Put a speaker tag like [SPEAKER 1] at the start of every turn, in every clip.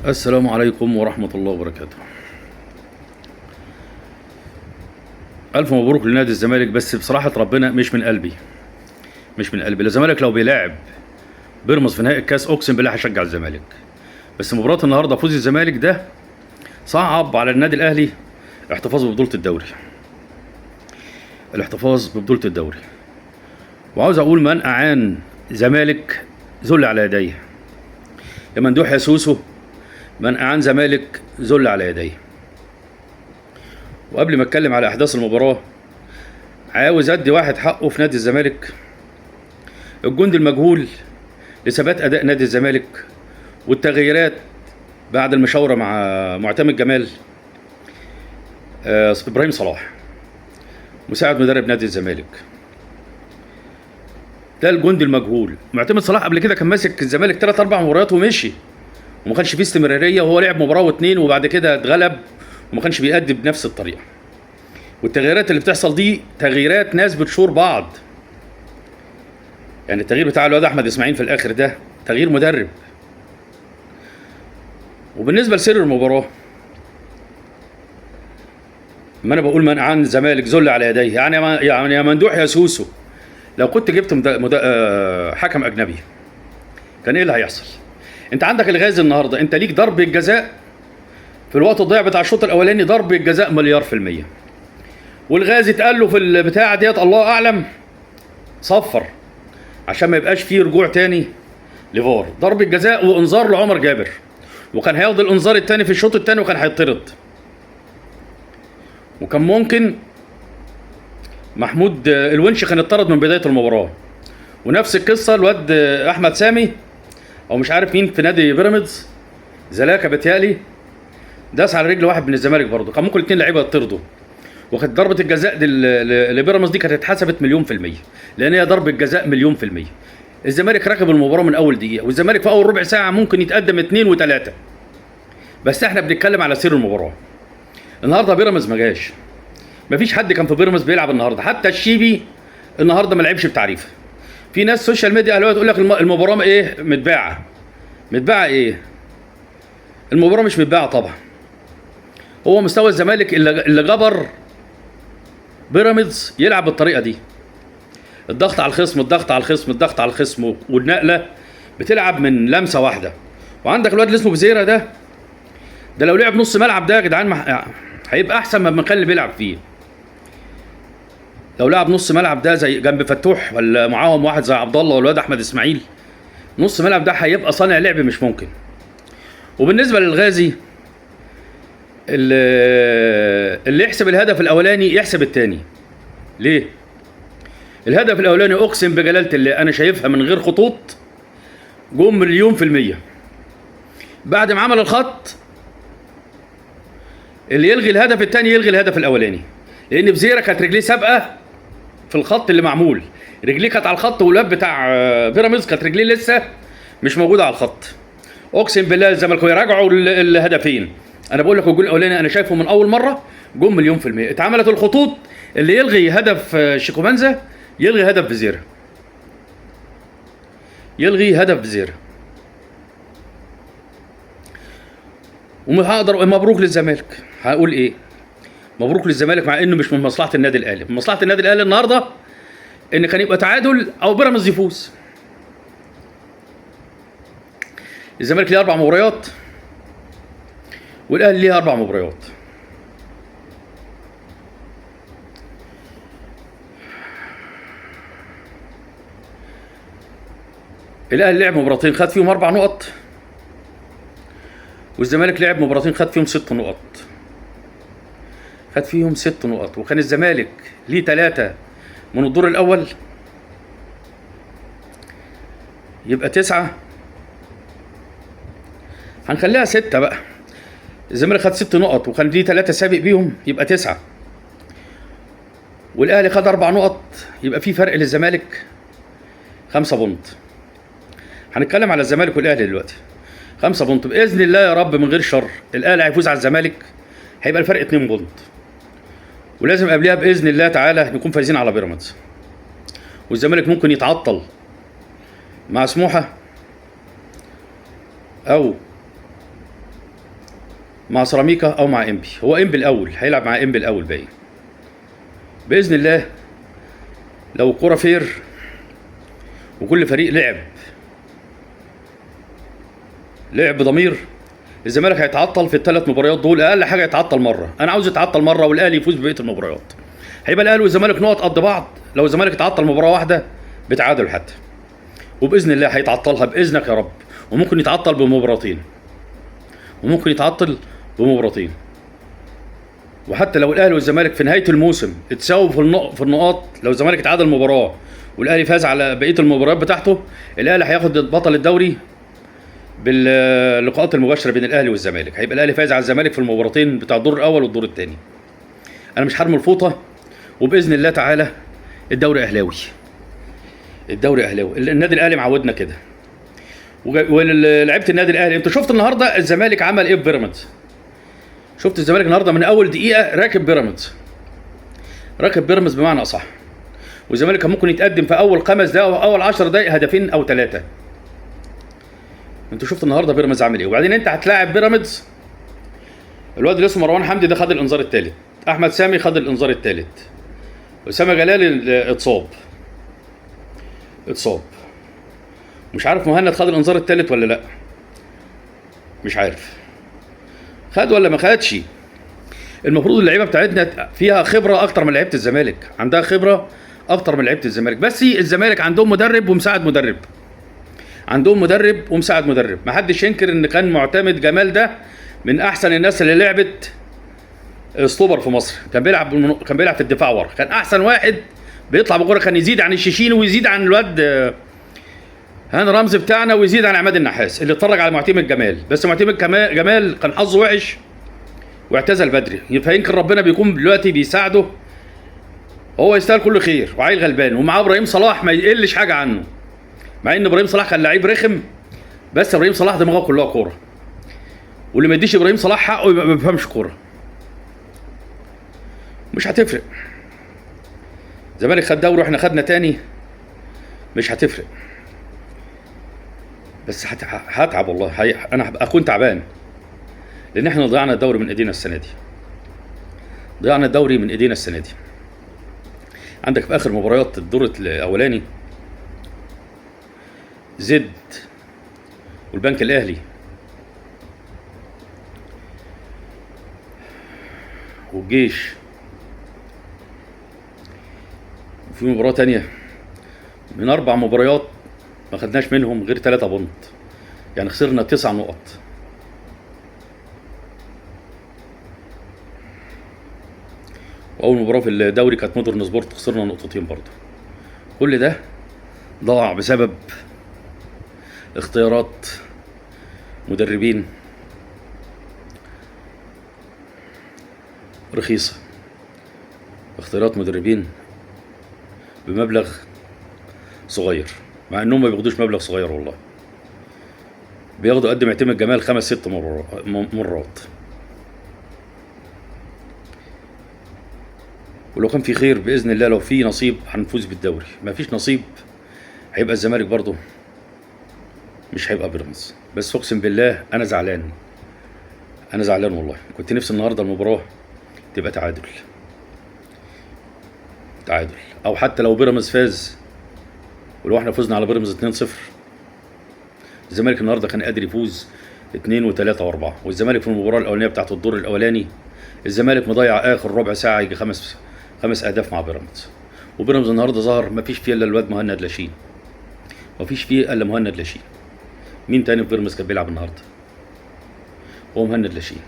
[SPEAKER 1] السلام عليكم ورحمة الله وبركاته. ألف مبروك لنادي الزمالك، بس بصراحة ربنا مش من قلبي، مش من قلبي. الزمالك لو بيلاعب بيراميدز في نهائي الكاس أقسم بالله هشجع الزمالك، بس مباراة النهاردة فوز الزمالك ده صعب على النادي الأهلي احتفاظ ببطولة الدوري، الاحتفاظ ببطولة الدوري. وعاوز أقول من أعان زمالك ذل على يديه، يا ممدوح يا سوسو، من أعان زمالك ذل على يديه. وقبل ما اتكلم على احداث المباراة عاوز ادي واحد حقه في نادي الزمالك، الجندي المجهول لثبات اداء نادي الزمالك والتغييرات بعد المشاورة مع معتمد جمال، ابراهيم صلاح مساعد مدرب نادي الزمالك. ده الجندي المجهول. معتمد صلاح قبل كده كان ماسك الزمالك 3 4 مباريات ومشي، وما كانش فيه استمرارية، وهو لعب مباراة واتنين وبعد كده اتغلب وما كانش بيأدي بنفس الطريقة. والتغييرات اللي بتحصل دي تغييرات ناس بتشور بعض، يعني التغيير بتاع الواد احمد اسماعيل في الاخر ده تغيير مدرب. وبالنسبة لسير المباراة، ما انا بقول من عن الزمالك ذل على يديه، يعني يا ممدوح يا سوسو، لو كنت جبت مد... مد... آه، حكم اجنبي كان ايه اللي هيحصل؟ انت عندك الغاز النهارده، انت ليك ضربه جزاء في الوقت الضايع بتاع الشوط الاولاني، ضربه جزاء 1,000,000,000%، والغاز اتقال له في البتاعه ديت الله اعلم صفر عشان ما يبقاش فيه رجوع تاني لفار. ضربه جزاء وانذار لعمر جابر، وكان هياخد الانذار التاني في الشوط التاني وكان هيطرد، وكان ممكن محمود الونش كان اتطرد من بداية المباراة. ونفس القصة الواد احمد سامي او مش عارف مين في نادي بيراميدز، زلاكا بتيالي داس على رجل واحد من الزمالك برضه، كان ممكن الاثنين لعيبة يطردوا. وكانت ضربه الجزاء دي لبيراميدز دي كانت اتحسبت 1,000,000%، لان هي ضربه جزاء 1,000,000%. الزمالك راكب المباراة من اول دقيقة، والزمالك في اول ربع ساعة ممكن يتقدم 2 و3، بس احنا بنتكلم على سير المباراة. النهارده بيراميدز ما جاش، مفيش حد كان في بيراميدز بيلعب النهارده، حتى الشيبي النهارده ما لعبش بتعريفه. في ناس social media اهلاويه تقول لك المباراة ايه متباعه، متباعه ايه؟ المباراة مش متباعه طبعا. هو مستوى الزمالك اللي جبر بيراميدز يلعب بالطريقة دي، الضغط على الخصم، الضغط على الخصم، الضغط على الخصم، والنقله بتلعب من لمسه واحدة. وعندك الواد اللي اسمه بزيره ده لو لعب نص ملعب ده يا جدعان هيبقى احسن من المكان اللي بيلعب فيه. لو لعب نص ملعب ده زي جنب فتوح ولا معاهم واحد زي عبد الله والواد احمد اسماعيل، نص ملعب ده هيبقى صانع لعب مش ممكن. وبالنسبة للغازي اللي يحسب الهدف الاولاني يحسب الثاني. ليه؟ الهدف الاولاني اقسم بجلاله الله انا شايفها من غير خطوط، جم 1,000,000%. بعد ما عمل الخط اللي يلغي الهدف الثاني يلغي الهدف الاولاني، لان بزيره كانت رجليه سابقه في الخط اللي معمول، رجليه كانت على الخط، والواد بتاع بيراميدز كانت رجليه لسه مش موجودة على الخط. اقسم بالله الزمالكاويه راجعوا الهدفين. انا بقول لك الجول الاولاني انا شايفه من اول مرة جم 1,000,000%. اتعملت الخطوط، اللي يلغي هدف شيكوبانزا يلغي هدف بزيره، يلغي هدف بزيره. ومش هقدر. مبروك للزمالك، هقول ايه؟ مبروك للزمالك، مع انه مش من مصلحة النادي الاهلي. من مصلحة النادي الاهلي النهارده ان كان يبقى تعادل او بيراميدز يفوز. الزمالك ليه 4 مباريات والاهلي ليه 4 مباريات. الاهلي لعب مباراتين خد فيهم 4 نقط، والزمالك لعب مباراتين خد فيهم 6 نقط، خد فيهم 6 نقط. وكان الزمالك ليه 3 من الدور الاول، يبقى 9، هنخليها 6 بقى. الزمالك خد 6 نقط وكان ليه 3 سابق بيهم، يبقى 9، والاهلي خد 4 نقط، يبقى في فرق للزمالك 5 بونت. هنتكلم على الزمالك والاهلي دلوقتي. 5 بونت باذن الله يا رب من غير شر، الاهلي هيفوز على الزمالك، هيبقى الفرق 2 بونت، ولازم قبلها باذن الله تعالى نكون فايزين على بيراميدز. والزمالك ممكن يتعطل مع سموحه او مع سيراميكا او مع انبي. هو انبي الاول، هيلعب مع انبي الاول باين باذن الله. لو الكورة fair وكل فريق لعب لعب بضمير، الزمالك هيتعطل في الثلاث مباريات دول، اقل حاجة يتعطل مرة. انا عاوز يتعطل مرة والاهلي يفوز ببقية المباريات. هيبقى الاهلي والزمالك نقط قد بعض. لو الزمالك اتعطل مباراة واحدة بتعادل حتى، وباذن الله هيتعطلها باذنك يا رب. وممكن يتعطل بمباراتين، وممكن يتعطل بمباراتين. وحتى لو الاهلي والزمالك في نهاية الموسم اتساووا في النقاط، لو الزمالك اتعادل مباراة والاهلي فاز على بقية المباريات بتاعته، الاهلي هياخد بطل الدوري باللقاءات المباشرة بين الاهلي والزمالك. هيبقى الاهلي فاز على الزمالك في المباراتين بتاع الدور الاول والدور الثاني. انا مش هرمي الفوطه، وباذن الله تعالى الدوري اهلاوي، الدوري اهلاوي. النادي الاهلي معودنا كده. ولعيبة النادي الاهلي، انت شفت النهارده الزمالك عمل ايه في بيراميدز؟ شفت الزمالك النهارده من اول دقيقة راكب بيراميدز، راكب بيراميدز بمعنى اصح. والزمالك كان ممكن يتقدم في اول 5 دقائق او اول 10 دقائق هدفين او 3. انت شفت النهارده بيراميدز عامل ايه؟ وبعدين انت هتلاعب بيراميدز، الواد اللي اسمه مروان حمدي ده خد الانذار الثالث، احمد سامي خد الانذار الثالث، اسامة جلال اتصاب، مش عارف مهند خد الانذار الثالث ولا لا، مش عارف خد ولا ما خدش. المفروض اللعيبة بتاعتنا فيها خبره اكتر من لعيبة الزمالك، عندها خبره اكتر من لعيبة الزمالك. بس الزمالك عندهم مدرب ومساعد مدرب، عندهم مدرب ومساعد مدرب. ما حدش ينكر ان كان معتمد جمال ده من احسن الناس اللي لعبت stopper في مصر. كان بيلعب في الدفاع ورا، كان احسن واحد بيطلع بكره، كان يزيد عن الشيشين ويزيد عن الواد هاني رمزي بتاعنا ويزيد عن عماد النحاس اللي اتفرج على معتمد جمال. بس معتمد جمال كان حظه وحش واعتزل بدري، فيمكن ربنا بيكون دلوقتي بيساعده، هو يستاهل كل خير وعيل غلبان. ومعاه ابراهيم صلاح ما يقلش حاجة عنه، مع ان ابراهيم صلاح كان لعيب رخم، بس ابراهيم صلاح دماغه كلها كورة، واللي ما يديش ابراهيم صلاح حقه يبقى ما بيفهمش كورة. مش هتفرق، الزمالك خد دوري واحنا خدنا تاني، مش هتفرق. بس هتعب والله، انا هبقى اكون تعبان، لان احنا ضيعنا الدوري من ايدينا السنة دي، ضيعنا الدوري من ايدينا السنة دي. عندك في اخر مباريات الدور الاولاني زد والبنك الاهلي والجيش، وفي مباراة تانية من 4 مباريات ما خدناش منهم غير 3 بونت، يعني خسرنا 9 نقط. واول مباراة في الدوري كانت مودرن سبورت، خسرنا 2 برضه. كل ده ضاع بسبب اختيارات مدربين رخيصة، اختيارات مدربين بمبلغ صغير، مع انهم ما بياخدوش مبلغ صغير والله، بياخدوا قد معتمد جمال 5-6 مرات. ولو كان في خير باذن الله، لو في نصيب هنفوز بالدوري، ما فيش نصيب هيبقى الزمالك برضه، مش هيبقى بيراميدز. بس اقسم بالله انا زعلان، انا زعلان والله. كنت نفسي النهارده المباراة تبقى تعادل، تعادل، او حتى لو بيراميدز فاز، ولو احنا فزنا على بيراميدز 2-0، الزمالك النهارده كان قادر يفوز 2 و3 و4. والزمالك في المباراة الاولانية بتاعت الدور الاولاني الزمالك مضيع اخر ربع ساعة يجي 5 اهداف مع بيراميدز. وبيراميدز النهارده ظهر ما فيش فيه الا الواد مهند لاشين، ما فيش فيه الا مهند لاشين. مين تاني في بيراميدز كان بيلعب النهارده؟ هو مهند لاشين.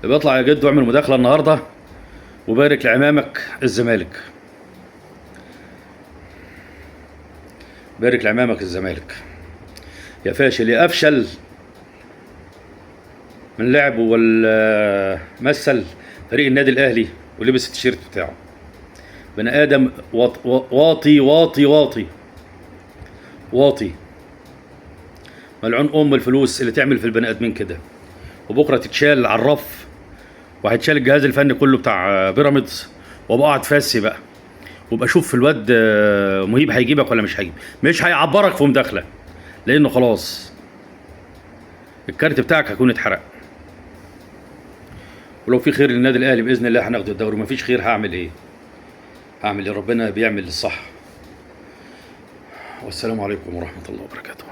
[SPEAKER 1] يبقى اطلع يا جد واعمل مداخله النهارده وبارك لعمامك الزمالك، بارك لعمامك الزمالك يا فاشل يا افشل من لعب ولا مثل فريق النادي الاهلي ولبس التيشيرت بتاعه. بني ادم واطي واطي واطي واطي، ملعون ام الفلوس اللي تعمل في البني ادمين كده. وبكره تتشال على الرف، وهيتشال الجهاز الفني كله بتاع بيراميدز، وابقى اقعد فاسي بقى، وابقى اشوف في الواد مهيب هيجيبك ولا مش هيجيب، مش هيعبرك في مداخله، لانه خلاص الكارت بتاعك هيكون اتحرق. ولو في خير للنادي الاهلي باذن الله هناخد الدوري، مفيش خير هعمل ايه؟ هعمل ايه؟ ربنا بيعمل الصح. والسلام عليكم ورحمة الله وبركاته.